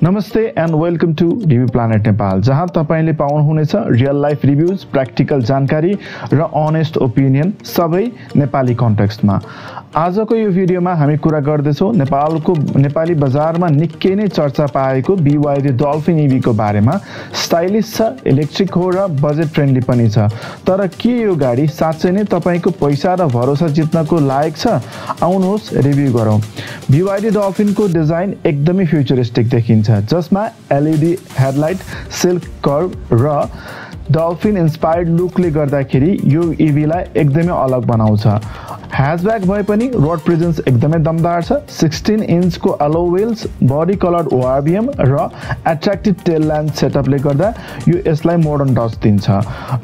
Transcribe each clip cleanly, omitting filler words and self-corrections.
नमस्ते and welcome to Review Planet Nepal, जहाँ तपाईले पाउनुहुनेछ रियल लाइफ रिभ्यूज, प्र्याक्टिकल जानकारी र अनेस्ट ओपिनियन, सबै नेपाली कन्टेक्स्टमा। आजको यो भिडियोमा हामी कुरा गर्दैछौँ नेपाली बजारमा निकै नै चर्चा पाएको BYD डल्फिन EV को बारेमा। स्टाइलिश छ, इलेक्ट्रिक हो र बजेट फ्रेन्डली पनि छ। तर के यो गाडी साँच्चै नै तपाईको पैसा र भरोसा जित्नको लायक छ? आउनुहोस् रिभ्यू गरौँ। BYD डल्फिन को डिजाइन एकदमै फ्युचरिस्टिक देखिन्छ, जसमा LED हेडलाइट, सिल्क कर्भ र डल्फिन इन्स्पायर्ड लुकले गर्दाखेरि यो EV लाई एकदमै अलग बनाउँछ। ह्याचब्याक भए पनि रोड प्रेजेन्स एकदमै दमदार छ। 16 इन्चको alloy wheels, body coloured ORVM र एट्र्याक्टिभ टेल ल्याम्प सेटअपले गर्दा यो यसलाई मोडर्न टच दिन्छ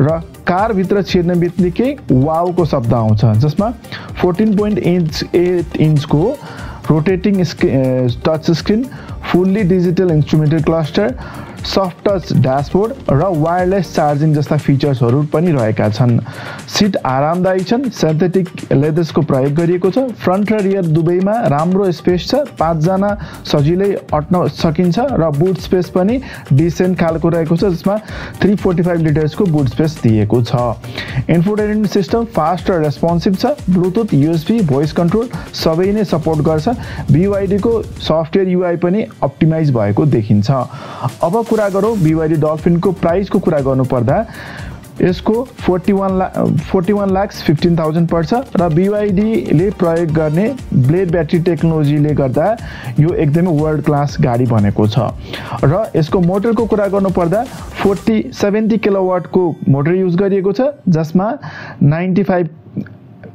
र कार भित्र छिर्ने बित्तिकै वाउको शब्द आउँछ, जसमा 14.8 इन्चको rotating touch screen, fully digital instrumental cluster, soft touch dashboard र वायरलेस चार्जिङ जस्ता फिचर्सहरू पनि रहेका छन्। सिट आरामदायी छन्, सिन्थेटिक लेदर्सको प्रयोग गरिएको छ। फ्रन्ट र रियर दुवैमा राम्रो स्पेस छ, 5 जना सजिलै अट्न सकिन्छ र बुट स्पेस पनि डिसेन्ट खालको रहेको छ, जसमा 345 लिटर्सको बुट स्पेस दिएको छ। इन्फोटेनमेन्ट सिस्टम फास्ट र रेस्पोन्सिभ छ। ब्लुटुथ, USB, भोइस कन्ट्रोल सबै नै सपोर्ट गर्छ। BYD को सफ्टवेयर UI पनि अप्टिमाइज भएको देखिन्छ। अब कुरा गरौँ BYD डल्फिन को प्राइस को कुरा गर्नु पर्दा यसको 41 लाख 15,000 पर्छ र BYD ले प्रयोग गर्ने ब्लेड ब्याट्री टेक्नोलोजीले गर्दा यो एकदमै वर्ल्ड क्लास गाडी बनेको छ। र यसको मोटरको कुरा गर्नु पर्दा 70 किलोवाट को मोटर युज गरिएको छ, जसमा 95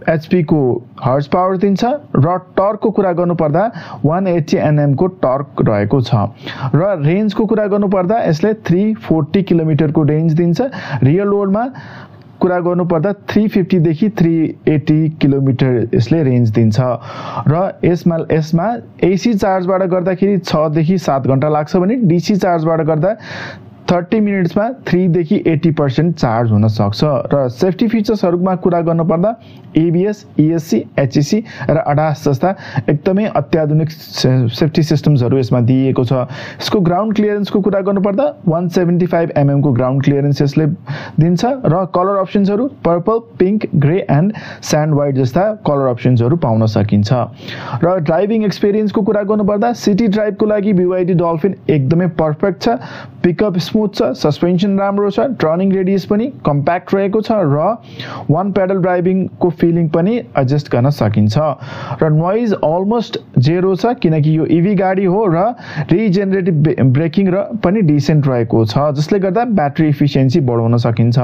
HP को हर्स पावर दिन्छ र टर्कको कुरा गर्नु पर्दा 180 Nm को टर्क रहेको छ र रेन्जको कुरा गर्नु पर्दा यसले 340 किलोमिटर को रेन्ज दिन्छ। रियल लोडमा कुरा गर्नु पर्दा 350 देखि 380 किलोमिटर यसले रेन्ज दिन्छ र यसमा AC चार्जबाट गर्दाखेरि 6 देखि 7 घण्टा लाग्छ भने DC चार्जबाट गर्दा 30 मिनट्समा 3 देखि 80% चार्ज हुन सक्छ। र सेफ्टी फिचर्सहरुमा कुरा गर्नु पर्दा ABS, ESC, HEC र ADAS जस्ता एकदमै अत्याधुनिक सेफ्टी सिस्टम्सहरु यसमा दिएको छ। यसको ग्राउन्ड क्लियरेन्सको कुरा गर्नु पर्दा 175 mm को ग्राउन्ड क्लियरेन्स यसले दिन्छ र कलर अप्सन्सहरु purple, pink, grey and sand white जस्ता कलर अप्सन्सहरु पाउन सकिन्छ। र ड्राइभिङ एक्सपीरियन्सको कुरा गर्नु पर्दा सिटी ड्राइभको लागि BYD डल्फिन एकदमै परफेक्ट छ। पिकअप स्मुथ छ, सस्पेन्सन राम्रो छ, टर्निङ रेडियस पनि कम्प्याक्ट रहेको छ र वन पेडल ड्राइभिङ को फिलिङ पनि एडजस्ट गर्न सकिन्छ र नोइज अलमोस्ट जेरो छ, किनकि यो EV गाडी हो र रिजेनरेटिभ ब्रेकिङ र पनि डिसेन्ट रहेको छ, जसले गर्दा ब्याट्री इफिसियन्सी बढाउन सकिन्छ।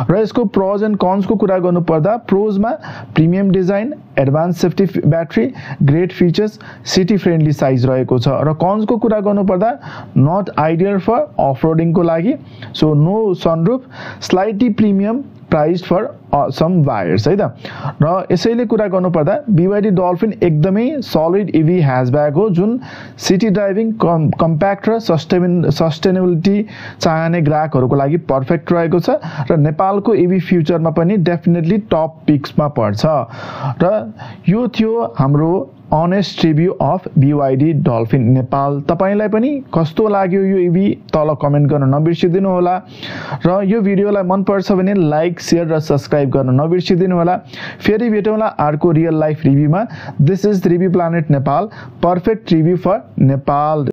र यसको प्रोज एन्ड कन्स को कुरा गर्नु पर्दा प्रोजमा premium design, advance safety battery, great features, city friendly size रहेको छ र कन्स को कुरा गर्नु पर्दा not ideal for off roading को लागि, so no sunroof, slightly premium priced for some buyers है त। र यसैले कुरा गर्नु पर्दा BYD डल्फिन एकदमै सलिड EV ह्याचब्याक हो, जुन सिटी ड्राइभिङ, कम्प्याक्ट र सस्टेनेबिलिटी चाहने ग्राहकहरूको लागि पर्फेक्ट रहेको छ र नेपालको EV फ्युचरमा पनि डेफिनेटली टप पिक्समा पर्छ। र यो थियो हाम्रो honest review of BYD dolphin Nepal. तपाईलाई पनि कस्तो लाग्यो यो EV तल कमेन्ट गर्न नबिर्सिदिनु होला र यो भिडियोलाई मन पर्छ भने लाइक, शेयर र सब्स्क्राइब गर्न नबिर्सिदिनु होला। फेरि भेटौँला अर्को रियल लाइफ रिभ्यूमा। This is Review Planet Nepal, perfect review for Nepal.